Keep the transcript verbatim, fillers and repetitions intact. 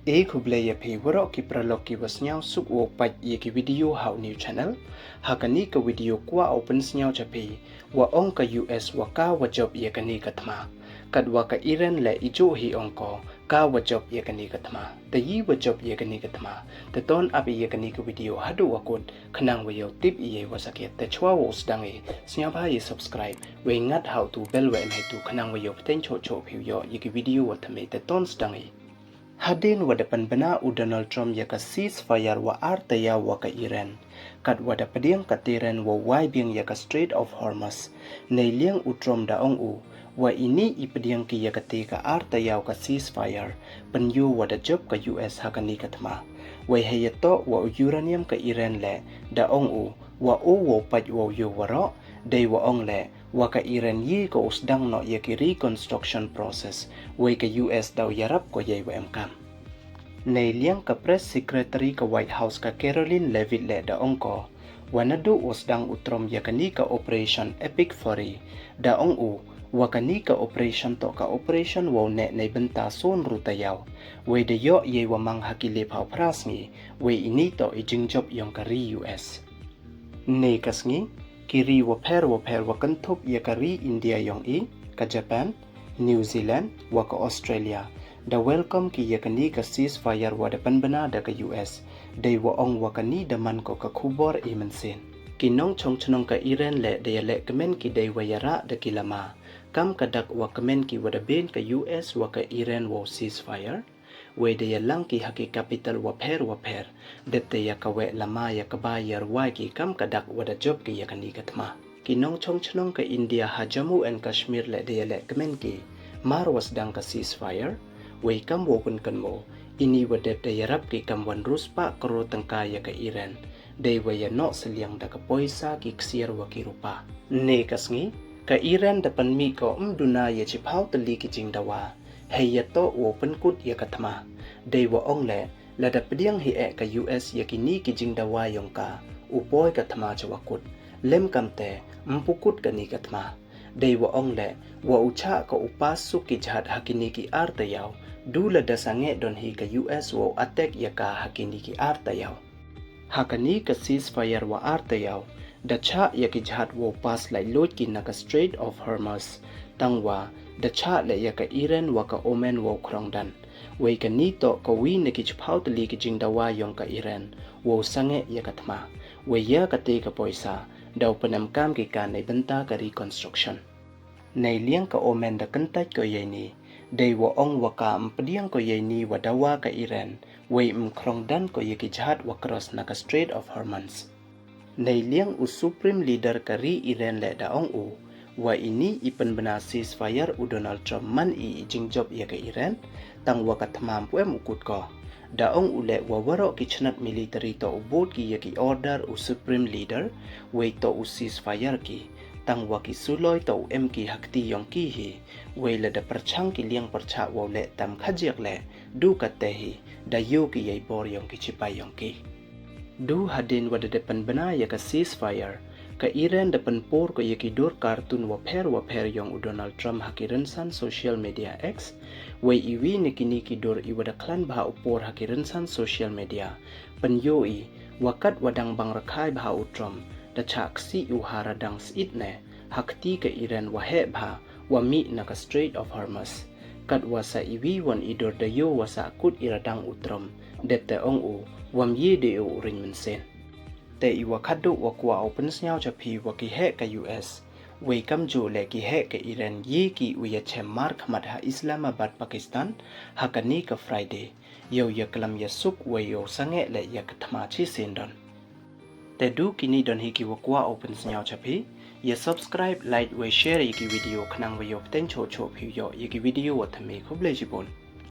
E khublei ya phi waroh ki paralok ki wa sniawsuk wow pait ya ki video ha u new channel. Ha kani ka video kwah u pynsniaw cha phi, wa ong ka U S wa ka wa jop ya kani ka thma. Kat wa ka Iran le i ju hi ong ko, ka wa jop ya kani ka thma. Te yi wa jop ya kani ka thma. Te ton ap ya kani ka video haduh wa kut, khnang wa yow tip ya wa sakhiat. Te chwa wow sdang i, sniawbha ya subscribe, wei ngat ha u tu bell wa em hei tu khnang wa yow pteng choh choh phi u yoh ya ki video wa thymme. Te ton sdang i. Hadien wa da pynbna u Donald Trump ya ka ceasefire wa ar tayaw wa ka Iran, kat wa da pdiang ka Tehran wow wai biang ya ka Strait of Hormuz. Nei liang u Trump da ong u, wa ini i pdiang ki ya kate ka ar tayaw ka ceasefire, pynyoh wa da jop ka U S ha kani ka thma. Wei hei ya toh wa u uranium ka Iran le, da ong u, wa u wow pait wow yoh waroh, dei wa ong le, wa ka Iran yi ko u sdang noh ya ki reconstruction process, wei ka U S daw yarap ko yei wa em kam. Nei liang ka press secretary ka White House ka Karoline Leavitt le da ong ko, wa naduh u sdang u Trump ya kani ka Operation Epic Fury, da ong u, wa kani ka operation toh ka operation wow neh nei bynta san ru tayaw, wei da yoh yei wa mang ha ki le phaw phra sngi, wei ini toh i jingjop yong ka ri U S. Nei ka sngi, ki ri wa pher wa pher wa kynthup ya ka ri India yong i, ka Japan, New Zealand, wa ka Australia, da welcome ki ya kani ka ceasefire wa da pynbna da ka U S, dei wa ong wa kani da man ko ka khubor i mynsiem. Ki nongchong chnong ka Iran le da ya leh kmen ki dei wa yarah da ki lama, kam ka dak wa kmen ki wa da bien ka U S wa ka Iran wow ceasefire. Wei da ya lang ki ha ki capital wa pher wa pher, dep te ya ka wei lama ya ka ba ya rwai ki kam ka dak wa da jop ki ya kani ka thma. Ki nongchong chnong ka India ha Jammu and Kashmir le da ya leh kmen ki, mar wa sdang ka ceasefire, wei kam wow kynkan mo, ini wa dep da yarap ki kam wan rus pa kro tangka ya ka Iran, dei wa ya noh sliang da ka poisa ki ksiar wa ki rupa. Nei ka sngi, ka Iran da pynmih ko ym duna ya chiphaw tylli ki jingdawa, hei ya toh wow pynkut ya ka thma. Dei wa ong le, lada pdiang hi eh ka U S ya kini ki jingdawa yong ka, u poi ka thma cha wa kut. Lem kam te, ym pu kut kani ka thma. Dei wa ong le, wa u chah ka u pass suk ki jhat ha kini ki ar tayaw, du lada sangeh don hi ka U S wow attack ya ka ha kini ki ar tayaw. Ha kani ka ceasefire wa ar tayaw, da chah ya ki jhat wow pass lai luid ki na ka Strait of Hormuz, tang wa da chah le ya ka Iran wa ka Oman wow khrong dan. Wei kani toh ka wi na ki chiphaw tylli ki jingdawa yong ka Iran wow sangeh ya ka thma. Wei ya kate ka poisa, daw pynemkam ki ka nei bynta ka reconstruction. Nei liang ka Oman da kyntait ko yei ni, dei wa ong wa ka ym pdiang ko yei ni wa dawa ka Iran, wei ym khrong dan ko ya ki jhat wa cross na ka Strait of Hormuz. Nei liang u Supreme Leader ka ri Iran le da ong u, wa ini i pynbna ceasefire u Donald Trump man i i jingjop ya ka Iran, tang wa ka thma ym pu em u kut ko. Da ong u le wa waroh ki chnat military toh u bud ki ya ki order u Supreme Leader, wei toh u ceasefire ki. Tang wa ki suloi toh u em ki ha kti yong ki hi, wei lada pyrchang ki liang pyrchah wow leh tam khajiak le, du kate hi, da yoh ki yei bor yong ki chipai yong ki. Du hadien wa da dep pynbna ya ka ceasefire, ka Iran da pynpur ko ya ki dur cartoon wa pher wa pher yong u Donald Trump ha ki rynsan social media X, wei i wi na kini ki dur i wa da khlaiñ bha u por ha ki rynsan social media, pynyoh i, wa kat wa dang bang rkhai bha u Trump, da chah ksih u ha radang sit ne, ha kti ka Iran wa heh bha, wa mih na ka Strait of Hormuz. Kat wa sa i wi wan i dur da yoh wa sah kut i radang u Trump, dep te ong u, wam ye de u ring mynsiem. Te i wa khadduh wa kwah u pynsniaw cha phi wa ki heh ka U S, wei kamjooh le ki heh ka Iran ye ki u ya chem markhmat ha Islamabad, Pakistan, ha kani ka Friday. Yow ya klam ya suk wei yow sangeh le ya ka thma chi sien don. Te du kini don hi ki wa kwah u pynsniaw cha phi, ya subscribe, like, wei share ya ki video khnang wa yow pteng choh choh phi u yoh ya ki video wa thymme. Khublei chibun.